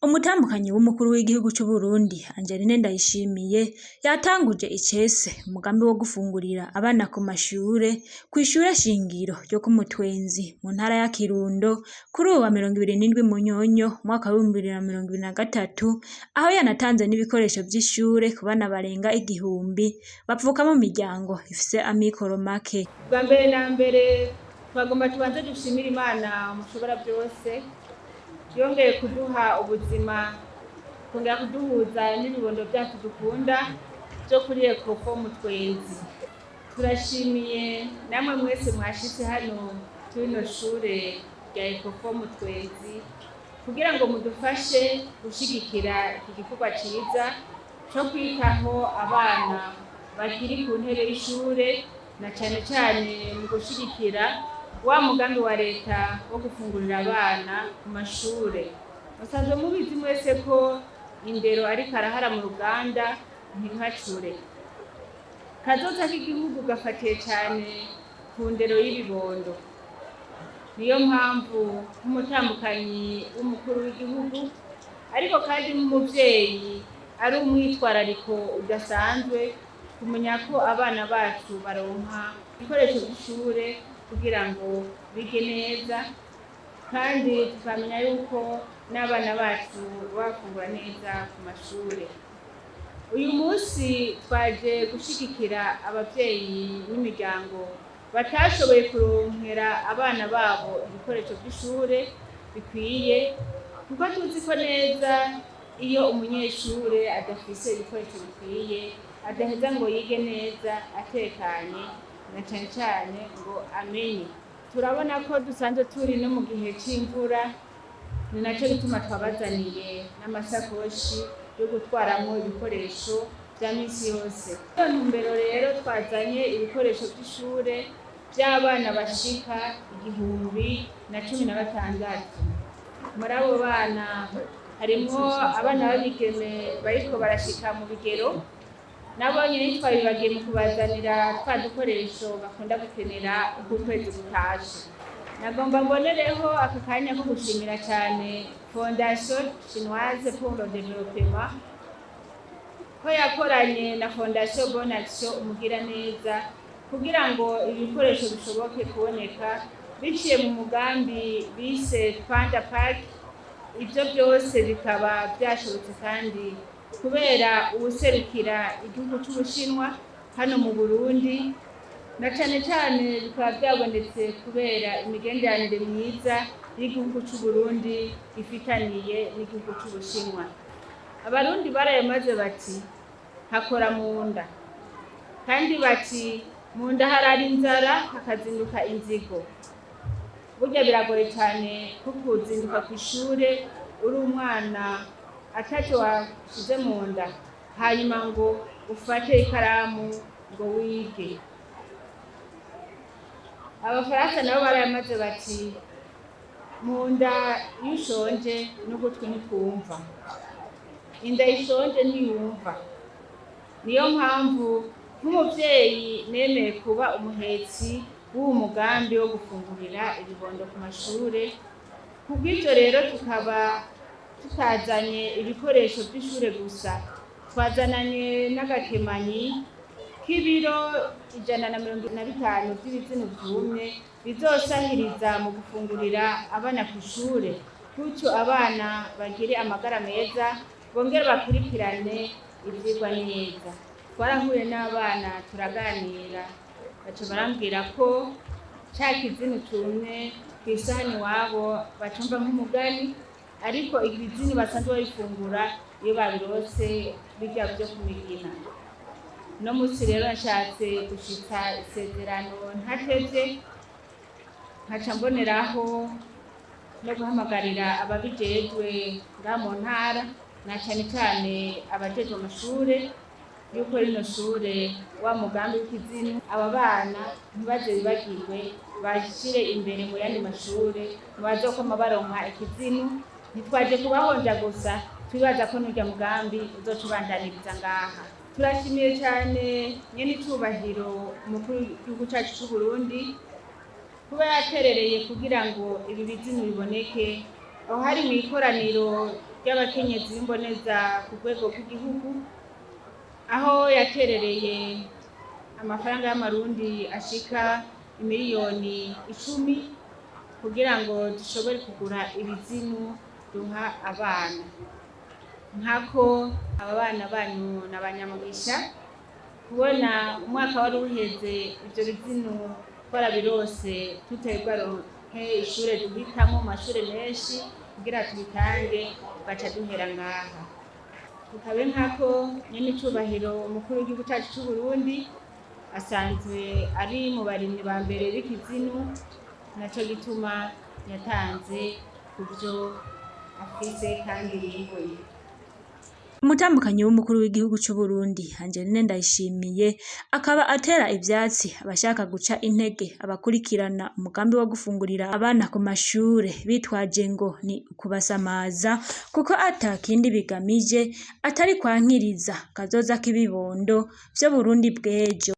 Umutambukanyi w'umukuru w'igihugu c'Uburundi Angeline Ndayishimiye yatanguje icese umugambi wo gufungurira abana ku mashure, kw'ishure shingiro ryo ku Mutwenzi mu ntara ya Kirundo kuri uwu wa 27 Munyonyo umwaka w'2023, aho yanatanze n'ibikoresho vy'ishure ku bana barenga 1000 bavuka mu miryango ifise amikoro make. Bwa mbere na mbere, twagomba tubanze dushimire Imana Mushobora Byose yongeye kuduha ubuzima, kongera kuduhuza n'ibibondo byacu dukunda byo kuri Ecofo Mutwenzi. Turashimiye namwe mwese mwashitse hano kuri rino shure rya Ecofo Mutwenzi kugira ngo mudufashe gushigikira iki gikorwa ciza co kwitaho abana bakiri ku ntebe y'ishure, na cane cane mu gushigikira wa mugambi wa leta wo gufungurira abana ku mashure. Musanzwe mubizi mwese ko indero ariko arahara mu ruganda ntinkacure. Kazoza k'igihugu gafatiye cane ku ndero y'ibibondo. Niyo mpamvu nk'umutambukanyi w'umukuru w'igihugu, ariko kandi nk'umuvyeyi, ari umwitwarariko udasanzwe kumenya ko abana bacu baronka ibikoresho vy'ishure kugira ngo bige neza, kandi tukamenya yuko n'abana bacu bafungura neza ku mashure. Uyu munsi twaje gushigikira abavyeyi n'imiryango batashoboye kuronkera abana babo ibikoresho vy'ishure bikwiye, kuko tuzi ko neza iyo umunyeshure adafise ibikoresho bikwiye adaheza ngo yige neza atekanye, na cane cane ngo amenye. Turabona ko dusanzwe turi no mu gihe c'imvura, ni naco gituma twabazaniye n'amasakoshi yo gutwaramwo ibikoresho vya misi yose. Iyo ntumbero rero twazanye ibikoresho vy'ishure vy'abana bashika 1016. Muri abo bana harimwo abana b'abigeme bariko barashika mu bigero, nabo nyene ntitwabibagiye mu kubazanira twa dukoresho bakunda gukenera uko ukwezi gutashe. Nagomba mbonereho aka kanya ko gushimira cane Fondation Chinoise pour le Développement ko yakoranye na Fondation Bonne Action Umugiraneza kugira ngo ibikoresho bishoboke kuboneka biciye mu mugambi bise Panda Pack. Ivyo byose bikaba byashobotse kandi kubera uwuserukira igihugu c'Ubushinwa hano mu Burundi, na cane cane bikaba byabonetse kubera imigenderanire myiza y'igihugu c'Uburundi ifitaniye n'igihugu c'Ubushinwa. Abarundi barayamaze bati: "Hakora mu nda", kandi bati: "Mu nda harara inzara hakazinduka inzigo". Burya biragoye cyane ko kuzinduka ku ishure uri umwana ataco washize mu nda, hanyuma ngo ufate ikaramu ngo wige. Abafaransa nabo barayamaze bati: "Mu nda iyo ushonje n'ugutwi ntitwumva". Inda ishonje ntiyumva. Niyo mpamvu nk'umuvyeyi nemeye kuba umuhetsi w'uwu mugambi wo gufungurira ibibondo ku mashure. Kubw'ivyo rero tukaba tutazanye ibikoresho vy'ishure gusa, twazananye n'agakemanyi k'ibiro 150 vy'ibizinu vyumye bizosahiriza mu gufungurira abana kw'ishure, gutyo abana bagire amagara meza, bongere bakurikirane ivyigwa neza. Twarahuye n'abana turaganira, baca barambwira ko ca kizinu cumye kw'isahani iwabo bacumva nk'umugani, ariko ibizinu basanzwe babifungura iyo babirose birya vyo kumigina. No musi rero nashatse gushitsa isezerano ntatevye, nkaca mboneraho no guhamagarira ababijejwe ngaha mu ntara, na cane cane abajejwe amashure, yuko rino shure wa mugambi w'ikizinu aba bana ntibaze bibagirwe, bashire imbere mu yandi mashure bazokwama baronka ikizinu. Ntitwaje kubahonja gusa, twibaza ko n'urya mugambi uzoca ubandaniriza ngaha. Turashimiye cyane nyene icubahiro umukuru w'igihugu cacu c'Uburundi kuba yaterereye kugira ngo ibi bizinu biboneke. Aho hari mu ikoraniro ry'abakenyezi b'imboneza ku rwego rw'igihugu, aho yaterereye amafaranga y'amarundi ashika imiliyoni 10 kugira ngo dushobore kugura ibizinu duha abana. Nkako aba bana banyu ni abanyamugisha kubona umwaka wari uheze ivyo bizinu twarabirose tutari bwaronke ishure duhitamwo mu mashure menshi kugira tubitange, tugaca duhera ngaha. Tukabe nkako nyen'icubahiro umukuru w'igihugu cacu c'Uburundi asanzwe ari mu barimyi ba mbere b'ikizinu, naco gituma yatanze kuvyo afise kandi yimbuye. Umutambukanyi w'umukuru w'igihugu c'Uburundi Angeline Ndayishimiye akaba atera ivyatsi abashaka guca intege abakurikirana umugambi wo gufungurira abana ku mashure bitwaje ngo ni ukubasamaza, kuko ata kindi bigamije atari kwankiriza kazoza k'ibibondo vy'Uburundi bw'ejo.